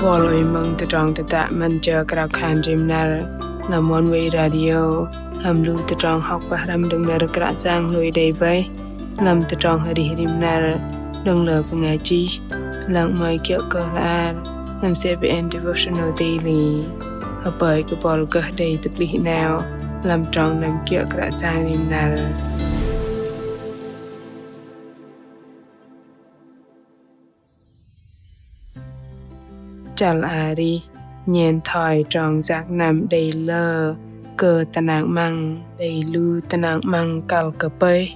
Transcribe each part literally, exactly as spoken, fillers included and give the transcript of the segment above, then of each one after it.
Bol ơi mơ̆ng tơdrong tơdă 'Măn jơ krao khan rim năr lăm Oneway Radio hăm lu tơdrong hŏk pơhrăm đơ̆ng nơ̆r Kră Yang lui đei bơih lăm tơdrong arih rim năr đơ̆ng lơ bơngai chih lăng 'mơ̆i kiơ̆ kơ hla bơar lăm CBN Devotional Daily. Hơpơi kơ bol gơh đei tơplih 'nao lăm trong năm kiơ̆ Kră Yang rim năr. Chăl arih nhen thoi trong yak năm đei lơ kơ tơnăng 'măng, đei lu tơnăng 'măng kăl kơ pơih,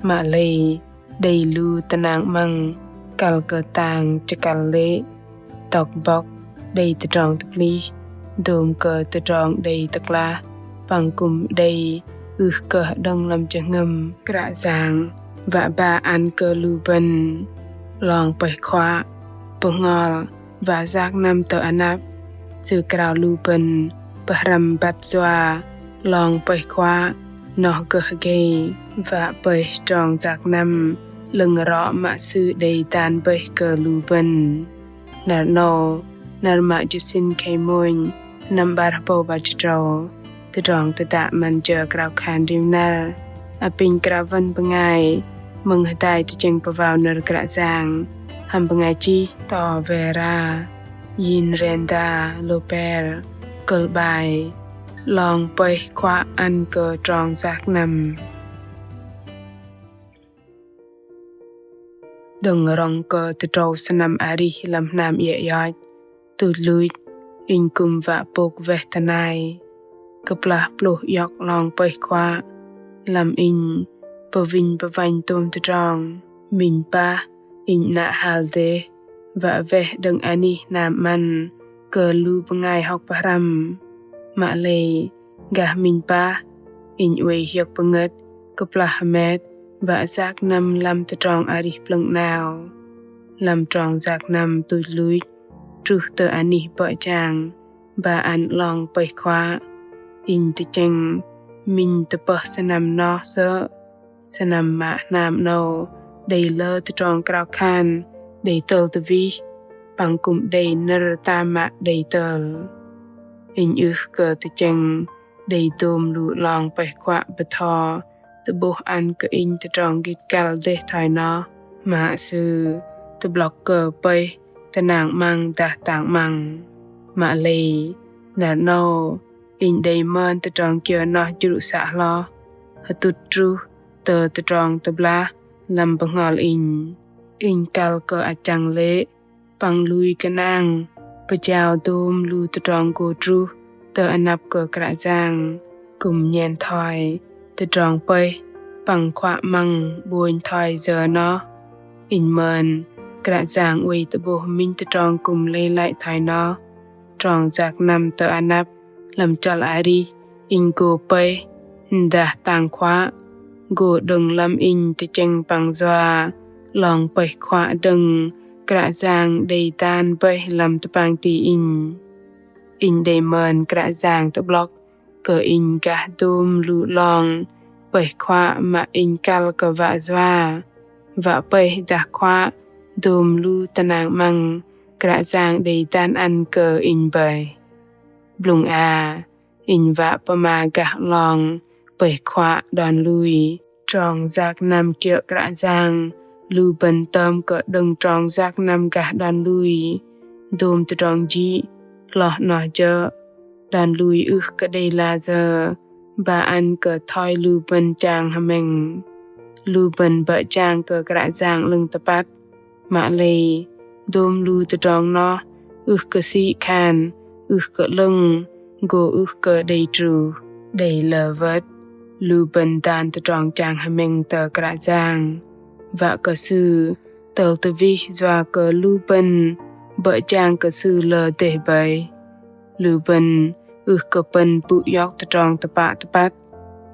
mă lei đei lu tơnăng 'măng kăl kơ tang chơkăl lê̆, tŏk bŏk đei tơdrong tơplih, dôm kơ tơdrong đei tơklah păng kư̆m đei ưh kơ đơ̆ng lăm jơhngơ̆m. Kră Yang wă ba ăn kơ lu bơ̆n 'long pơih khuă, bơhngol wă yak năm tơ anăp. Sư krao lu bơ̆n pơhrăm băt yua 'long pơih khuă noh gơh gei, wă pơih trong yak năm 'lơ̆ng rŏ mă Sư đei dan bơih kơ lu bơ̆n. Năr 'nâu, năr mă jơsĭn khei mônh, năm 'bar hơbâu 'bar jĭt tơdrâu. Tơdrong tơdă 'Măn jơ krao khan rim năr apinh krao wăn bơngai mơ̆ng hơdai tơchĕng pơwao nơ̆r Kră Yang hăm bơngai chih To Vera, Yin Renda Loper, kơ̆l 'bai 'long pơih khuă ăn kơ trong yak năm. Đơ̆ng rŏng kơ tơdrâu sơnăm arih lăm hnam iĕ ioch, tuch luch inh kư̆m wă pôk weh tơnai. Kơplah pluh iŏk 'long pơih khuă, lăm inh pơwinh pơwanh tôm tơdrong. Minh pah inh 'nă hal dêh wă weh đơ̆ng anih hnam 'măn kơ lu bơngai hŏk pơhrăm. Mă lei gah minh pah, inh oei hiơ̆k pơngơ̆t kơplah hơmet wă yak năm lăm tơdrong arih plơ̆ng 'nao. Lăm trong yak năm tuch luch truh tơ anih bơ̆ jang ba ăn 'long pơih khuă, inh tơchĕng minh tơpơh sơnăm noh sơ̆. Sơnăm mă hnam 'nâu đei lơ tơdrong krao khan đei tơl tơwih, păng kư̆m đei nơ̆r tam mă đei tơl. Inh ưh kơ tơchĕng đei dôm lu 'long pơih khuă bơtho tơ'bôh ăn kơ inh tơdrong gĭt kăl dêh thoi noh, mă sư tơ'blŏk kơ pơih tơnăng 'măng dah tang 'măng. Mă lei năr 'nâu inh đei mơn tơdrong kiơ noh jrŭ să hloh, hơtŭt truh tơ tơdrong tơblah lăm bơhngol inh. Inh kăl kơ achăng lê̆ păng lui gơnang pơjao dôm lu tơdrong gô truh tơ anăp kơ Kră Yang, kư̆m nhen thoi tơdrong pơih păng khuă 'măng 'bônh thoi yơ noh. Inh mơn Kră Yang oei tơ'bôh minh tơdrong kư̆m lei lăi thoi noh. Trong yak năm tơ anăp lăm chăl arih inh gô pơih dah tang khuă, gô đơ̆ng lăm inh tơchĕng păng yua 'long pơih khuă đơ̆ng Kră Yang đei dan bơih lăm tơpang ti inh. Inh đei mơn Kră Yang tơ'blŏk kơ inh gah dôm lu 'long pơih khuă mă inh kăl kơ wă yua, wă pơih dah khuă dôm lu tơnăng 'măng Kră Yang đei dan ăn kơ inh bơih. Blŭng a, inh wă pơma gah 'long pơih khuă đon lui. Trong yak năm kiơ̆ Kră Yang, lu bơ̆n tơm kơ đơ̆ng trong yak năm gah đon lui. Dôm tơdrong jĭ hloh noh jơ̆ đon lui ưh kơ đei layơ ba ăn kơ thoi lu bơ̆n chang hơmĕng. Lu bơ̆n bơ̆ jang kơ Kră Yang 'lơ̆ng tơpăt. Mă lei dôm lu tơdrong noh ưh kơ sĭ khan, ưh kơ 'lơ̆ng, gô ưh kơ đei truh. Đei lơ wơ̆t lu bơ̆n dan tơdrong chang hơmĕng tơ Kră Yang, wă kơ Sư tơl tơwih yua kơ lu bơ̆n bơ̆ jang kơ Sư lơ dêh bơih. Lu bơ̆n ưh kơ pơ̆n pŭ iŏk tơdrong tơpă tơpăt.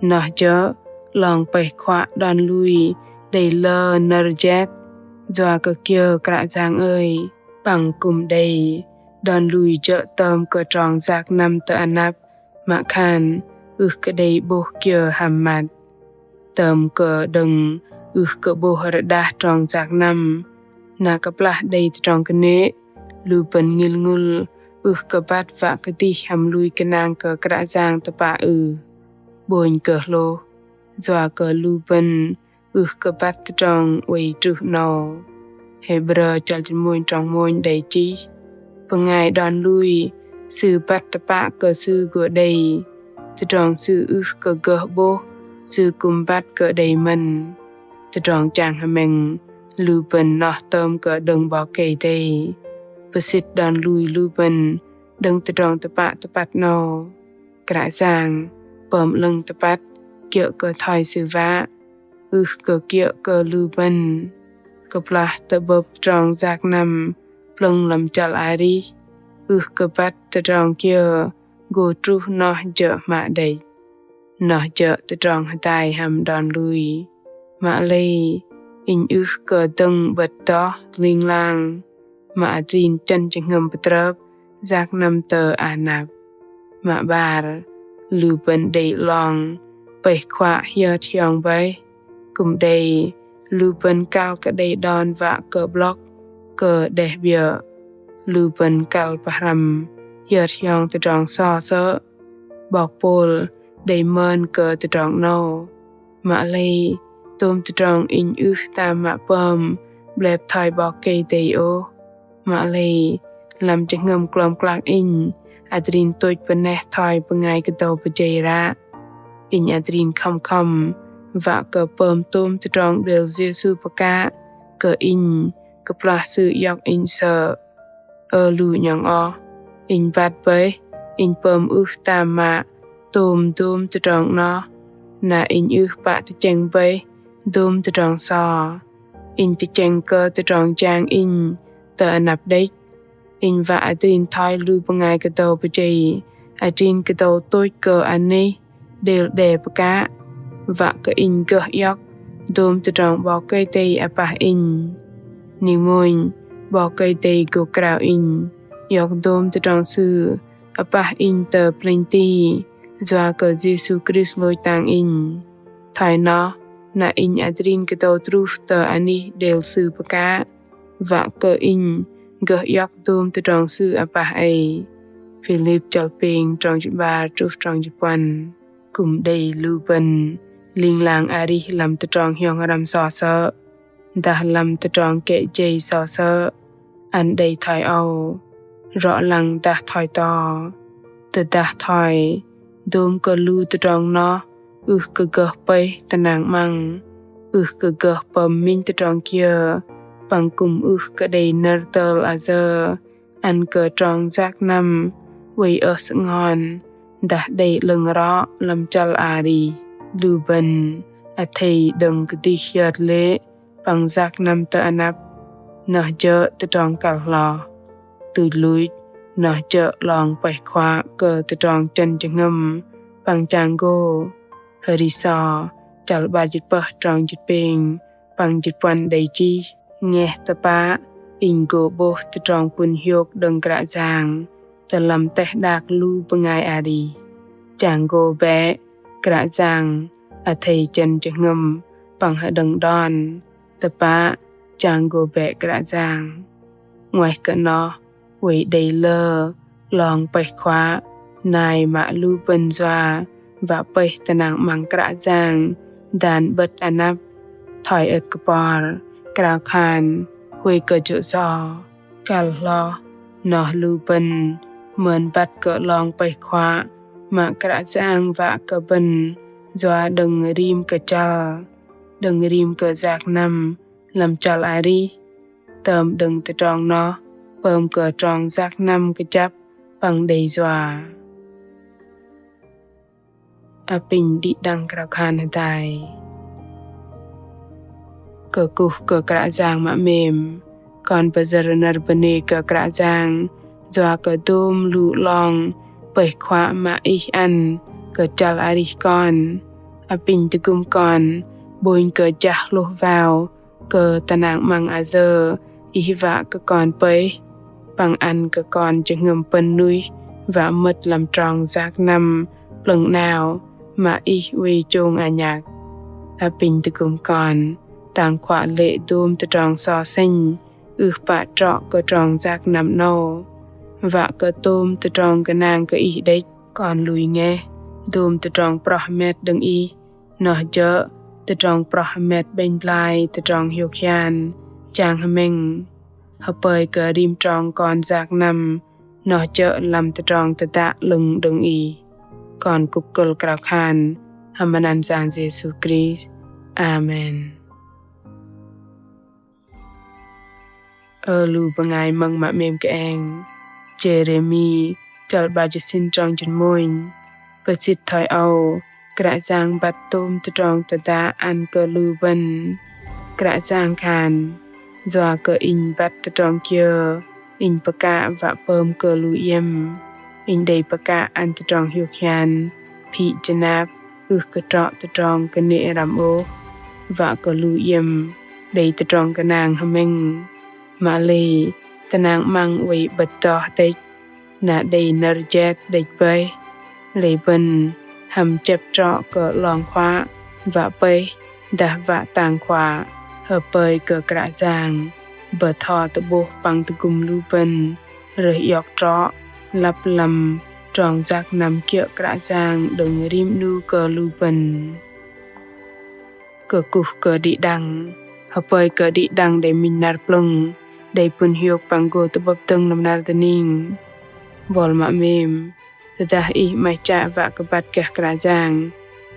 Noh jơ̆ 'long pơih khuă đon lui đei lơ nơ̆r jet yua kơ kiơ Kră Yang ơi. Păng kư̆m đei đon lui jơ̆ tơm kơ trong yak năm tơ anăp, mă khan ưh kơ đei 'bôh kiơ hăm măt. Tơm kơ đơ̆ng ưh kơ 'bôh rơđah trong yak năm, na kơplah đei tơdrong kơnê̆, Lu bơ̆n ngil ngŭl ưh kơ băt wă kơdih hăm lui gơnang kơ Kră Yang tơpă ưh. Ƀônh kơ hlôh, yua kơ lu bơ̆n ưh kơ băt tơdrong oei truh 'nâu. Hêbrơ chăl jĭt mônh trong mônh đei chih: Bơngai đon lui, sư băt tơpă kơ sư gô đei, tơdrong sư ưh kơ gơh 'bôh, sư kư̆m băt gô đei mơ̆n. Tơdrong chang hơmĕng lu bơ̆n noh tơm kơ đơ̆ng 'Bok Kei-Dei, pơsĭt đon lui lu bơ̆n đơ̆ng tơdrong tơpă tơpăt 'nâu. Kră Yang pơm 'lơ̆ng tơpăt kiơ̆ kơ thoi Sư wă, ưh kơ kiơ̆ kơ lu bơ̆n. Kơplah tơ'bơ̆p trong yak năm plơ̆ng lăm chăl arih, ưh kơ băt tơdrong kiơ gô truh noh jơ̆ hmă đĕch. Noh jơ̆ tơdrong hơdai hăm đon lui. Mă lei, inh ưh kơ dơ̆ng 'bơ̆t noh ling lang, mă adrin chơ̆n jơhngơ̆m pơtrơp yak năm tơ anăp. Mă 'bar, lu bơ̆n đei 'long pơih khuă hiơt hiong bơih. Kư̆m đei lu bơ̆n kăl kơ đei đon wă kơ 'blŏk kơ đeh 'biơ̆. Lu bơ̆n kăl pơhrăm hiơt hiong tơdrong so sơ̆. 'Bok Pôl đei mơn kơ tơdrong 'nâu. Mă lei, tôm tơdrong inh ưh tam mă pơm 'blep thoi 'Bok Kei-Dei ôh. Mă lei, lăm jơhngơ̆m klom klak inh, adrin tôch bơneh thoi bơngai kơdâu pơjei ră. Inh adrin khŏm khŏm wă kơ pơm tôm tơdrong đêl Yêsu pơkă kơ inh, kơplah Sư iŏk inh sơ̆. Ơ lu 'nhŏng oh, inh băt bơih, inh pơm ưh tam mă tôm dôm tơdrong noh, na inh ưh pă tơchĕng bơih dôm tơdrong so. Inh tơchĕng kơ tơdrong jang inh tơ anăp đĕch. Inh wă adrin thoi lu bơngai kơdâu pơjei, adrin kơdâu tôch kơ anih đêl đe pơkă, wă kơ inh gơh iŏk dôm tơdrong 'Bok Kei-Dei apah inh. Ning mônh, 'Bok Kei-Dei gô krao inh iŏk dôm tơdrong Sư apah inh tơ plĕnh ti, yua kơ Yêsu Krist lôch tang inh. Thoi noh, na inh adrin kơdâu truh tơ anih đêl Sư pơkă, wă kơ inh gơh iŏk dôm tơdrong Sư apah ei. Philip chăl pêng trong jĭt 'bar truh trong jĭt puăn. Kư̆m đei lu bơ̆n ling lang arih lăm tơdrong hiong răm so sơ̆, dah lăm tơdrong kĕ jei so sơ̆, ăn đei thoi âu, rŏ lăng dah thoi to. Tơdah thoi, dôm kơ lu tơdrong noh ưh kơ gơh pơih tơnang 'măng, ưh kơ gơh pơm minh tơdrong kiơ, păng kư̆m ưh kơ đei nơ̆r tơl ayơ ăn kơ trong yak năm oei ơh sơngon, dah đei 'lơ̆ng rŏ lăm chăl arih. Lu bơ̆n athei đơ̆ng kơdih hiơt lê̆ păng yak năm tơ anăp, noh jơ̆ tơdrong kăl hloh. Tuch luch, noh jơ̆ 'long pơih khuă kơ tơdrong chơ̆n jơhngơ̆m păng chang gô. Hơri So chăl 'bar jĭt pơh trong jĭt pêng păng jĭt puăn đei chih: Ngeh tơpă, inh gô 'bôh tơdrong pŭn hiôk đơ̆ng Kră Yang tơ lăm teh đak lu bơngai arih. Chang gô bĕ, Kră Yang athei chơ̆n jơhngơ̆m păng hơđơ̆ng đon. Tơpă, chang gô bĕ Kră Yang. 'Nguaih kơ noh, oei đei lơ 'long pơih khuă nai mă lu bơ̆n yua wă pơih tơnang 'măng Kră Yang dan 'bơ̆t anăp, thoi ơ̆t kơ por, krao khan, huay kơ jô̆ so. Kăl hloh, noh lu bơ̆n mơn băt kơ 'long pơih khuă mă Kră Yang wă kơ bơ̆n yua đơ̆ng rim kơ chăl, đơ̆ng rim kơ yak năm lăm chăl arih, tơm đơ̆ng tơdrong noh pơm kơ trong yak năm kơjăp păng đei yua. Apinh đĭ đăng krao khan hơdai. Kơkuh kơ Kră Yang mă 'mêm, kon pơyơ̆r nơ̆r bơnê kơ Kră Yang yua kơ dôm lu 'long pơih khuă mă Ih ăn kơ chăl arih kon. Apinh tơgŭm kon, ƀônh kơ jah hlôh wao kơ tơnang 'măng ayơ Ih wă kơ kon pơih, păng ăn kơ kon jơhngơ̆m pơ̆n nuih wă mơ̆t lăm trong yak năm plơ̆ng 'nao mă Ih oei chông anhăk. Apinh tơgŭm kon tang khuă lê̆ dôm tơdrong so sĕnh ưh pă trŏ kơ trong yak năm 'nâu. Wă kơ tôm tơdrong gơnang kơ Ih đĕch, kon lui ngeh dôm tơdrong proh hơmet đơ̆ng Ih, noh jơ̆ tơdrong proh hơmet 'bĕnh blai tơdrong hiôk hian chang hơmĕng. Hơpơi kơ rim trong kon yak năm noh jơ̆ lăm tơdrong tơdă 'lơ̆ng đơ̆ng Ih. Kon kŭp kơ̆l krao khan hăm măt anăn Yang Yêsu Krist. Amen. Ơ lu bơngai mơ̆ng mă 'mêm kơeng, Jêrêmi chăl 'bar jĭt sĭn trong jĭt mônh. Pơsĭt thoi âu, Kră Yang băt tôm tơdrong tơdă ăn kơ lu bơ̆n. Kră Yang khan: Yua kơ Inh băt tơdrong kiơ, Inh pơkă wă pơm kơ lu iĕm. Inh đei pơkă ăn tơdrong hiôk hian phĭ jơnap, ưh kơ trŏ tơdrong kơnê̆ răm ôh. Wă kơ lu iĕm đei tơdrong gơnang hơmĕng. Mă lei tơnăng 'măng oei 'bơ̆t doh đĕch, na đei nơ̆r jet đĕch bơih. Lei bơ̆n hăm chĕp trŏ kơ 'long khua wă pơih dah wă tang khua, hơpơi kơ Kră Yang bơtho tơ'bôh păng tơgŭm lu bơ̆n rơih iŏk trŏ lăp lăm trong yak năm kiơ̆ Kră Yang đơ̆ng rim 'nu kơ lu bơ̆n. Kơkuh kơ đĭ đăng, hơpơi kơ đĭ đăng đei minh năr plơ̆ng, đei pŭn hiôk păng gô tơ'bơ̆p dơ̆ng lăm năr dơning. Bol mă 'mêm, tơdah ih 'maih chă wă kơ băt gah Kră Yang,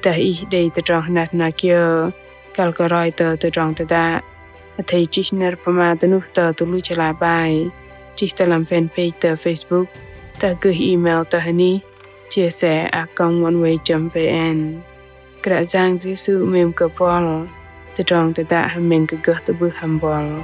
dah ih đei tơdrong hnat hnat kiơ kăl kơ roi tơ tơdrong tơdă, athei chih nơ̆r pơma dơnuh tơ tơluch hla bơar, chih tơ lăm fanpage tơ Facebook, dah gơh email tơ hơnih chia sẻ a còng oneway chấm vn. Kră Yang Yêsu 'mêm kơ bol, tơdrong tơdă hơmĕng kơ gơh tơ'bưh hăm bol.